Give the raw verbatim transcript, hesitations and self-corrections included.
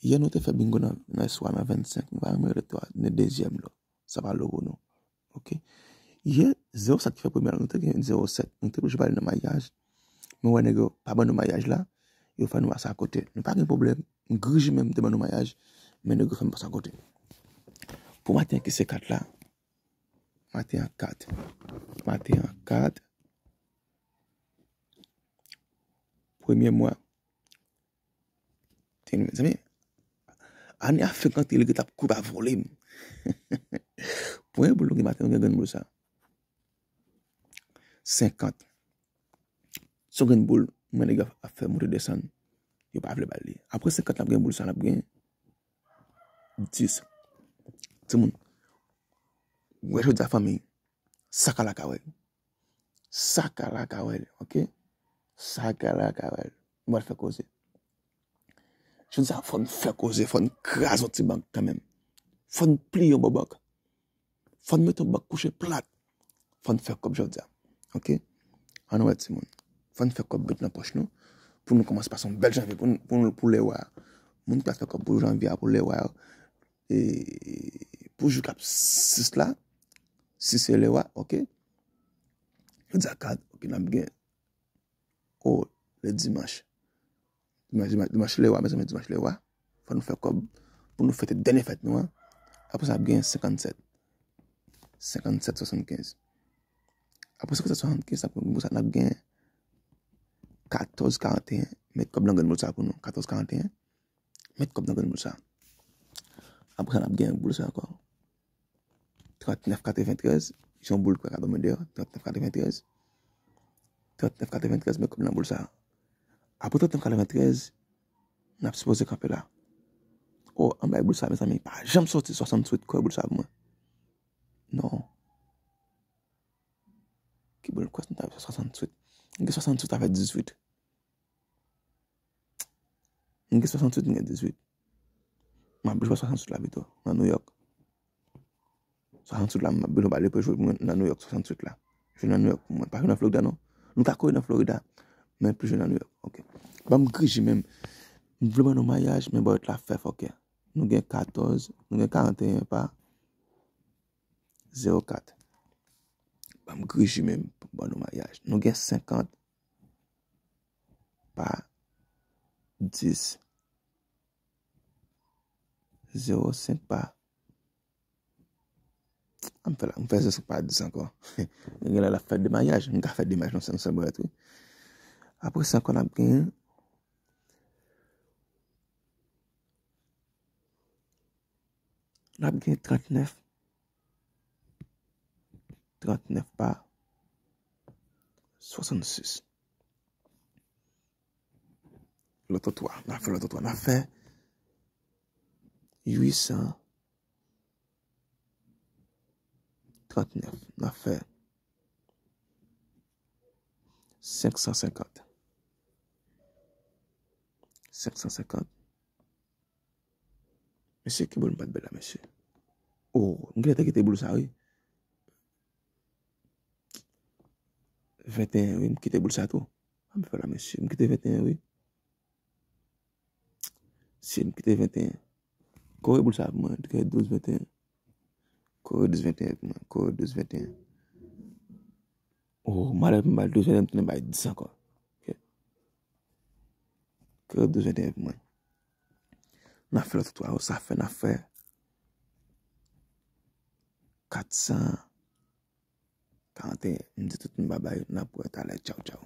Yè nou te fè bingo nan, nan swa nan vennsenk. Nou pa renmen lòt la, nan dezyèm la. Sa pa lo pou nou. Ok. Yè, zewo sèt ki fè premye la, nou te gen zewo sèt. Nou te oblije ba li nan mayaj. Men wè nèg yo pa ban nou mayaj la. Yo fè nou pase akote. Nou pa gen pwoblèm. M griji menm te ban nou mayaj. Men nèg yo fè m pase akote. Pou maten ki se kat la. Maten an kat. Maten an kat. Premye mwa. Te, mezanmi, ane a frekante, li gentan ap kouri pa vole m. Premye boul nou gen maten, nou gen grenn boul sa. Senkant. Se yon grenn boul, men nèg yo ap fè monte desann. Yo pa vle ba l li. Apre senkant, n ap gen boul sa, n ap gen dis. Timoun, wè jodi a fanmi, sa ka la ka wè. Sa ka la ka wè, ok? Sa ka la ka wè. Nou pral fè koze. Jodi a, fò n fè koze, fò n kraze yon ti bank kanmenm. Fò n pliye yon bò bank. Fò n mete yon bank kouche plat. Fò n fè kòb jodi a. Ok? Ann wè, timoun. Fò n fè kòb met nan pòch nou. Pou nou kòmanse pase yon bèl janvye. Pou, n- pou, n- pou lè wa. Moun ki pral fè kòb pou janvye a, pou lè wa. E, pou jou k ap sis la. Sis se lè wa, ok? Jodi a kat, ok, n ap gen. O, le dimanch. Dimanch, dimanch, dimanch lè wa, mezanmi, dimanch lè wa. Fò nou fè kòb pou nou fete dènye fèt nou an. Apre sa, n ap gen senkannsèt. Senkannsèt swasannkenz. Apre senkannsèt swasannkenz, sa pou nou sa, n ap gen katòz karanteyen. Met kòb nan grenn boul sa pou nou. Katòz karanteyen. Met kòb nan grenn boul sa. Apre sa, n ap gen boul sa ankò. Trannèf katreventrèz, se yon boul kwè ka dòmi deyò. Trannèf katreventrèz. Trannèf katreventrèz, met kòb nan boul sa. Apre trannèf katreventrèz, n ap sipoze kanpe la. O, anba boul sa, mezanmi, pa janm soti swasanntuit, kwè boul sa pou mwen. Non. Ki boul kwè nou ta swasanntuit? M gen swasanntuit avè dizuit. M gen swasanntuit, m gen dizuit. M ap jwe swasanntuit la pito, nan New York. Swasanntuit la, m ap bezwen ba li pou jwe pou mwen nan New York, swasanntuit la. Jwe nan New York pou mwen. Pa jwe nan Florida, non. Nou ka kore nan Florida, men plis jwe nan New York. Ok. Ban m griji menm. M vle ban nou mayaj, men bòyèt la fè fòkè. Nou gen katòz, nou gen karanteyen pa zewo kat. Ban m griji menm pou ban nou mayaj. Nou gen senkant pa dis. Zewo senk pa. An m fè la, m fè zewo senk pa dis ankò. Gen lè l ap fè de mayaj, m ka fè de mayaj nan sèl, sèl bòyèt, wi. Apre sa, ankò n ap gen, n ap gen trannèf. Trannèf pa swasannsis. Lòt twa, n a fè lòt twa, n a fè uit san trannèf, n a fè senk san senkant. Senk san senkant. Mesye, ki boul m pa t bèl la, mesye. O, m genlè te kite boul sa, wi. Venteyen, wi, m kite boul sa tou. Sa m fè la, mesye? M kite venteyen, wi. Si m kite venteyen. Kore boul sa pou mwen, kore douz venteyen. Kore douz venteyen pou mwen, kore douz venteyen. O, malè pou m bay douz venteyen, m tounen bay dis ankò. Ok. Kore douz venteyen pou mwen. N a fè lòt twa yo, sa fè n a fè kat san karanteyen. M di tout moun babay, n ap wè talè. Tchaw, tchaw.